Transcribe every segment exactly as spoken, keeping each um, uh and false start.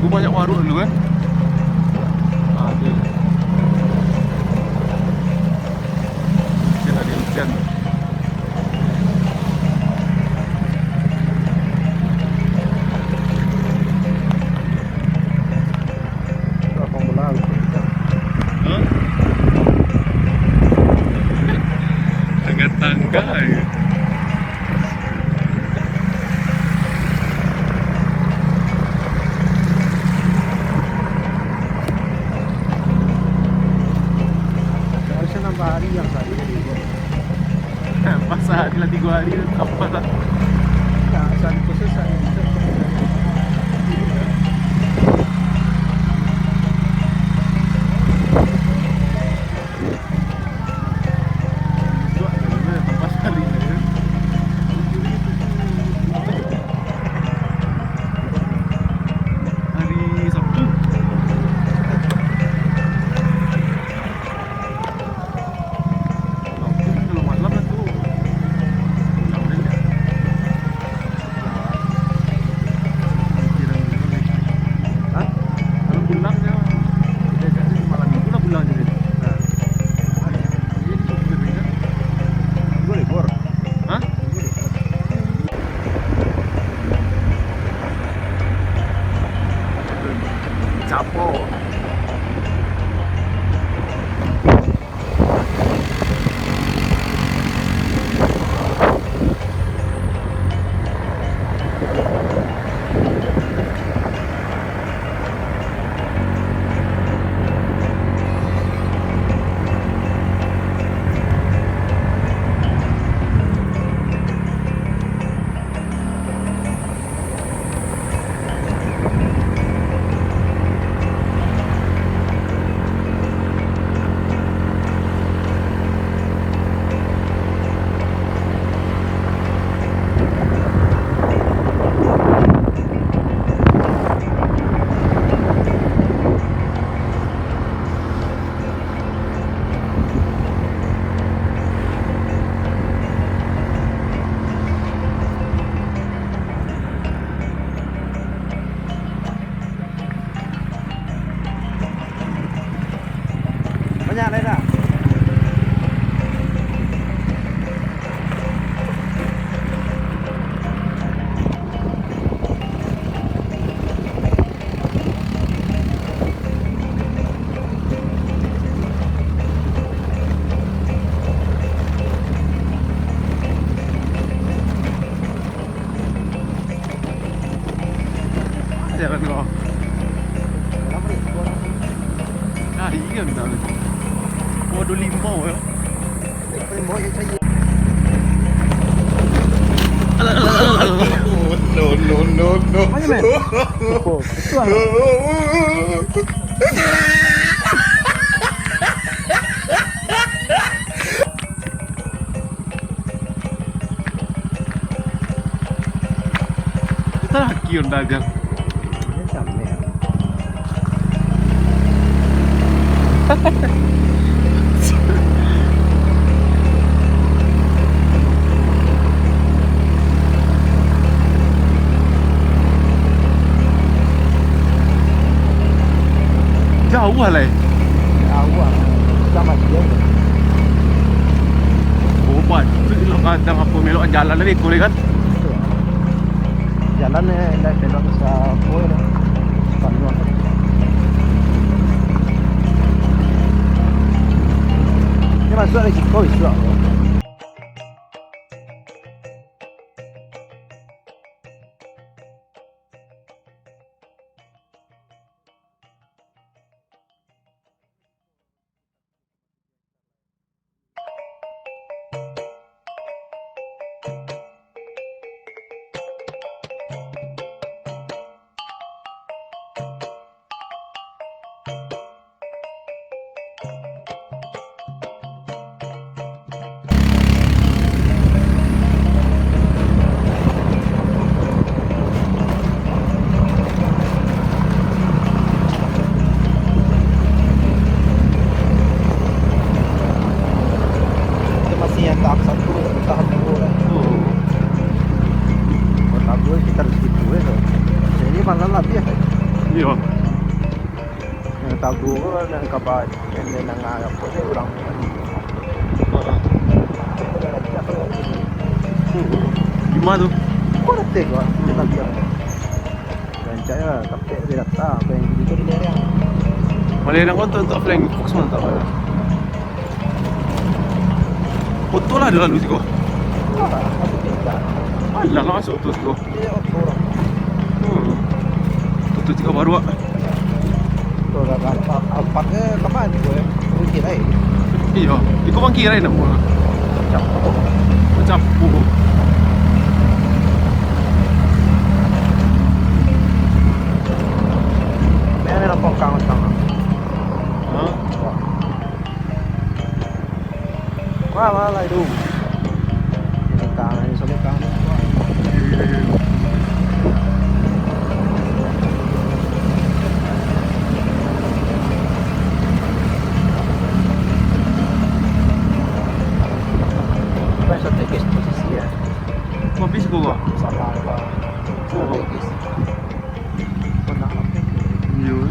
Banyak warung dulu kan? Ah, tu. Sial lah dia hujan. Lapang belang. Hah? Tangga-tangga je. Harusnya nambah hari yang sehari. Pas sehari lah tiga hari, tambah lah. Ya, sehari khusus, sehari khusus. Hari Sabtu. Kalau malam lah tu. Hah? Kalau pulang ya, biasanya malam minggu lah pulang jadi. Nah. Jadi, cukup berbeda. Minggu libur. Hah? Minggu libur. Capok. Banyak lai dah. Jalan ko. Ah, iyo, minta. Waduh, limau yo. No, no, no, no. Ayo, men. Apo? Itu apo? Kita lagi yang dagang. Ini sama ya. Jauah lai. Jauah. Sama dia. Oh, patuik lah kadang apo melok jalan tadi, ko kan? Jalan ni, indak belok sa-, ko ni. Panuah. Ni masuak lagi, ko isuak ko. Iyo. Nan tabu ko nan kaba, nan nangah apo tu urang. Di ma tu? Ko reti ko, di bagian. Rancak lah, tapi dia datang, apa yang gitu di daerah. Malai nang untuk, untuk flank, fokus mantap. Oto lah ado lalu siko. Alah, lah masuk oto siko. Hmm. Oto tigo baru, ah. Iyo, iko mangkirai namo. Campur. Campur. Hah? Wah, wah, lah itu. Ini tangan, ini sampai tangan. Apa yang strategis posisi ya? Habis gua, Pak. Sama apa? Strategis. Iyo.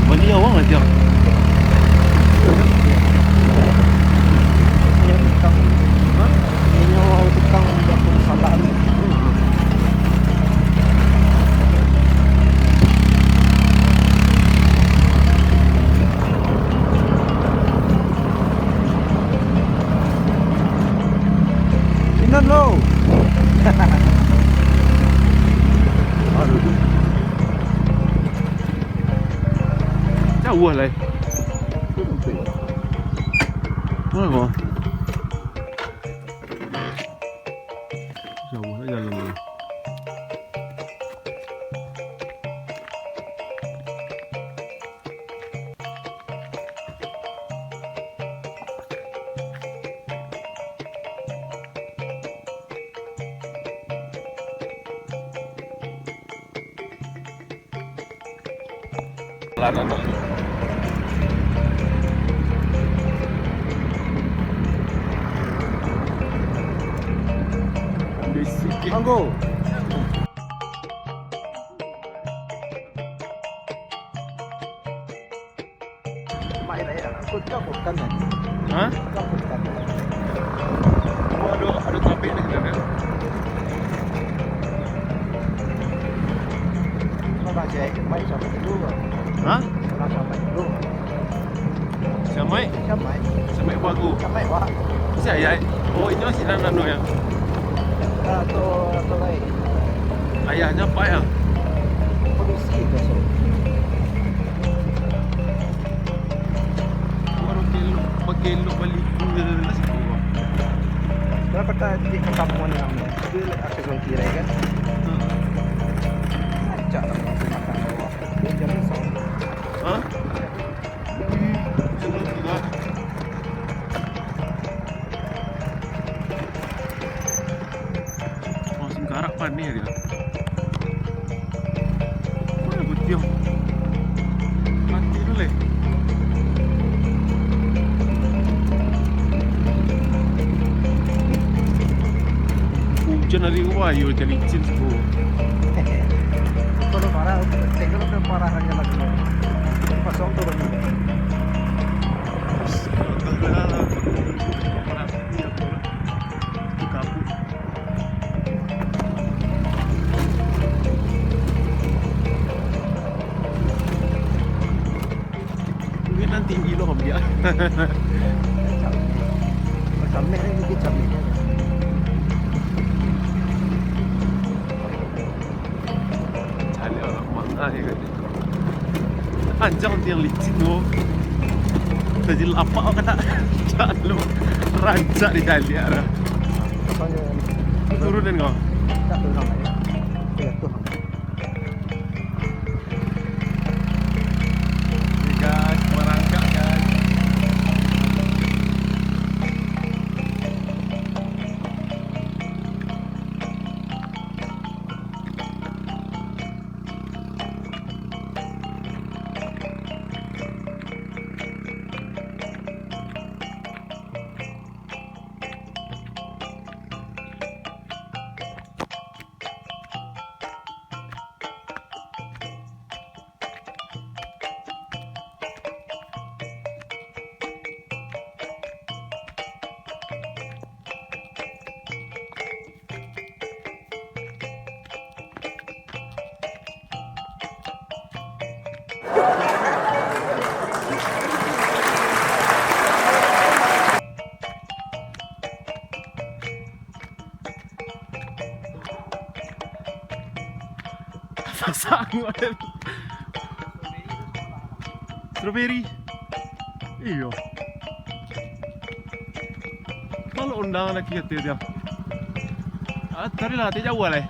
Bali awak lah tiang. Sinan lo. Aduh. Jauah lah, eh. Jauah lah jalan ni. Manggo. Hah? Waduh, ada tapi ni kan? Hah? Siamai? Siamai. Siamai bagu. Siamai, Pak. Si ayah. Oh, ini masih nan anu ya. Ah, tu, tu lain. Ayahnya apa ya? Polisi biasa. Baru kelok, bagelok balik. Kalau kata di kampung yang tu, aku suruh kira kan. Hmm. Acak lah aku makan bawah. Dia jalan sama. Hah? Wih, senang juga. Wah, singkarak panih dia. Mana butiang? Mati tu leh. Hujan hari wah, yo jadi licin tu. Kalau parah, tengok tu parah aja lah. Pasang tu baju. Kabut. Duit nan tinggi lo, ambiak. Camek ni, mungkin camek. Cari orang mana ya kan? Anjang tiang licin tu. Jadi lapak kau kata. Cak lu. Rancak di tali arah. Apa ya? Turun dan kau. Tak turun apa ya? Ya, tuh. Oke, guys, merangkak, guys. Pasang. Strawberry. Iyo. Kalau undang lagi kata dia. Ah, tadi lah, tak jauh lah.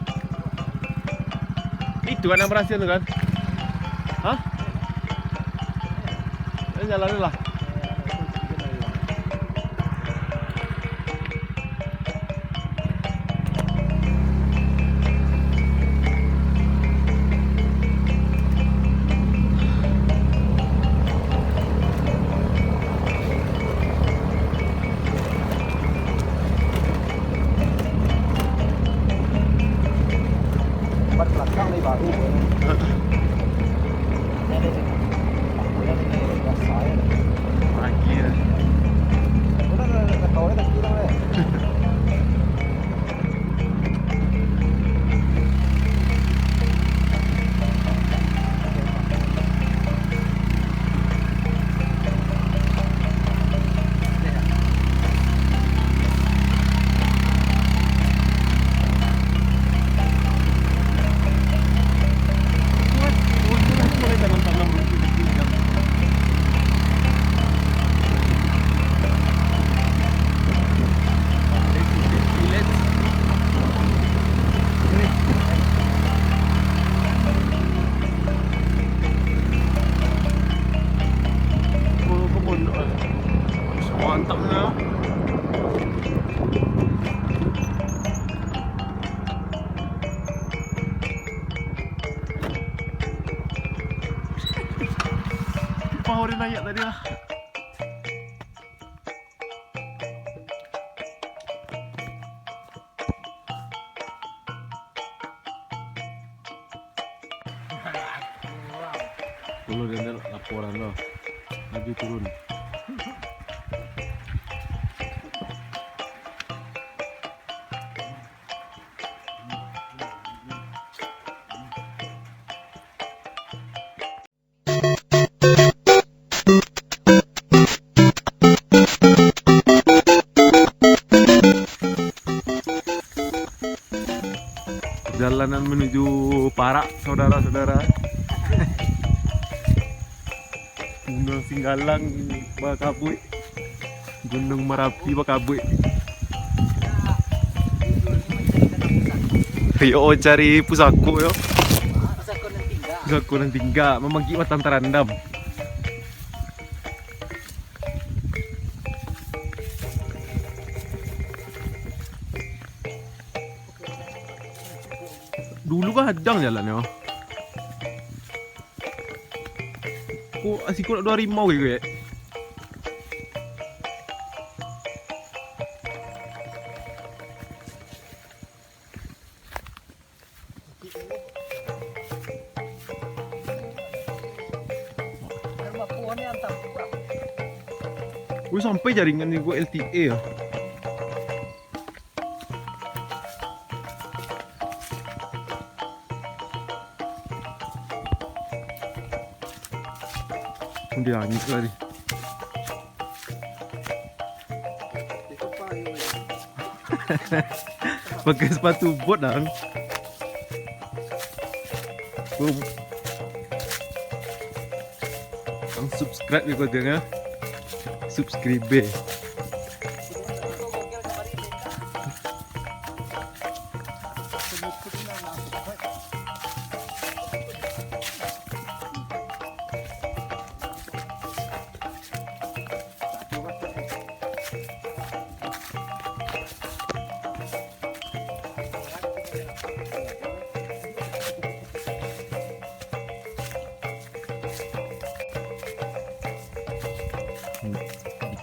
Itu kan yang berhasil tu kan? Hah? Ya, jalan lah. Ban belakang ni baru. Ini ada sini. Ini ada sini, biasa ya. Lagi ya. Udah, udah, udah, tahu ya, tak kira ya. Mantap lah. Paho dia naik tadi lah. Dulu dia laporan tu. Lagi turun. Perjalanan menuju Parak, saudara-saudara. Gunung Singgalang bakabuik. Gunung Marapi bakabuik. Yo, cari pusako yo. Pusako nan tingga. Pusako nan tingga, mamangkik batang tarandam. Dulu kan hadang jalannyo. Ko, siko nak duo harimau ke, ko, eh? Wih, sampai jaringan ni gua L T E ya. Dia angin tadi. Pakai sepatu bot, dang. Boom. Ang subscribe yo, bagang, ah. Subscribe.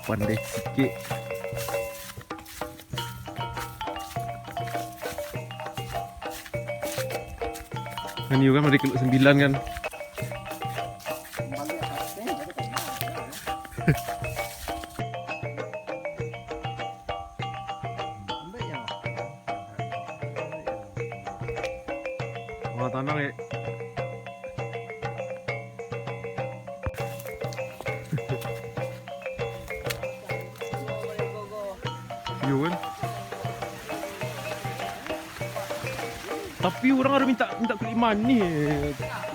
Pandai sikik. Kan iyo kan, dari Kelok Sembilan kan. Wah, tanang, eh. Iyo kan? Tapi urang ado mintak, mintak kulik manih.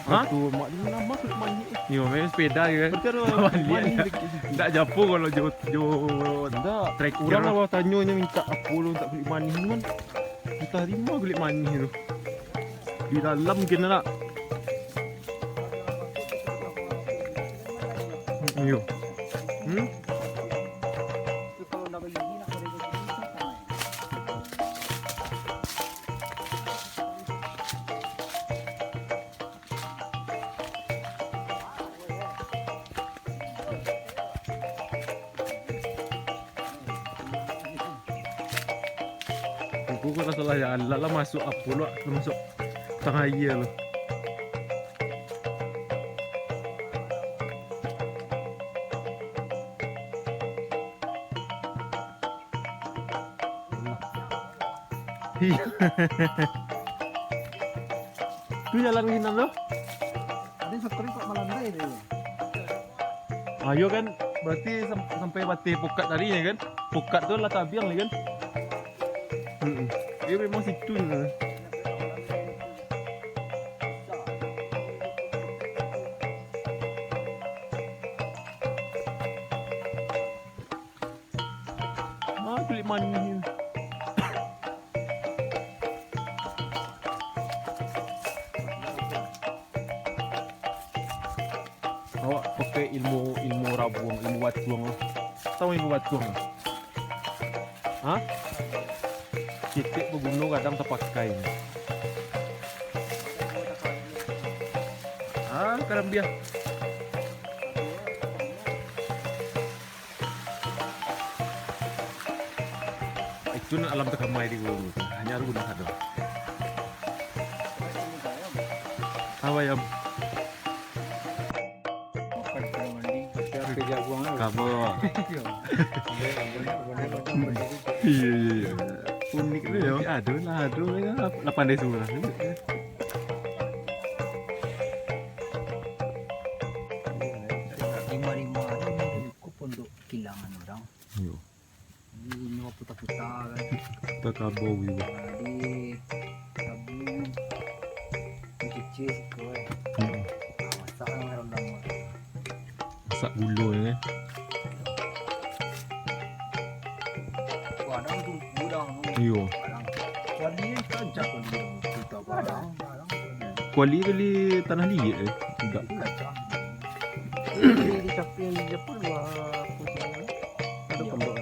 Hah? Betul, mak ni nama kulik manih. Iyo, main sepeda je kan. Berarti ado kulik manih dekat situ. Ndak japo kalau jo, jo ndak. Trek urang lah tanyo nyo mintak apo lo, mintak kulik manih tu kan. Antah di ma kulik manih tu. Di dalam mungkin nak. Iyo. Hmm? Buku kok lah salah ya, alah lah masuk apo lo, lah masuk tangah aia lo. Iya. Tu jalan ke sinan tu? Tadi sekali kok malandai tu. Ayo kan, berarti sam- sampai bateh pukat tadi ya kan? Pukat tu lah tabiang ni kan? Mm-mm. Dia memang situ je. Ah, kulik manih. Awak pakai ilmu, ilmu rabuang, ilmu batuang lah. Tahu ilmu batuang? Hah? Kitek baguno kadang tapakai. Ah, karambia. Itu nak alam takamai di gulu tu. Hanya guna sado. Apa ya? Kabar. Iya, iya, iya. Unik tu ya. Aduh lah, aduh lah. Lah pandai surah. Rima-rima tu cukup untuk kilangan orang. Iyo. Ini puta-puta kan. Puta kabau juga. Jadi sabu, cuci siko kan. Heeh. Nah, masak kan rendang. Masak gulo ya kan. Wah, ada tu gudang tu. Iyo. Barang. Kuali kan tajak kuali tu. Kita barang, barang. Kuali tu di tanah liat eh. Tidak. Itu lah cam. Di caping dia pun dua puluh. Ada pondok.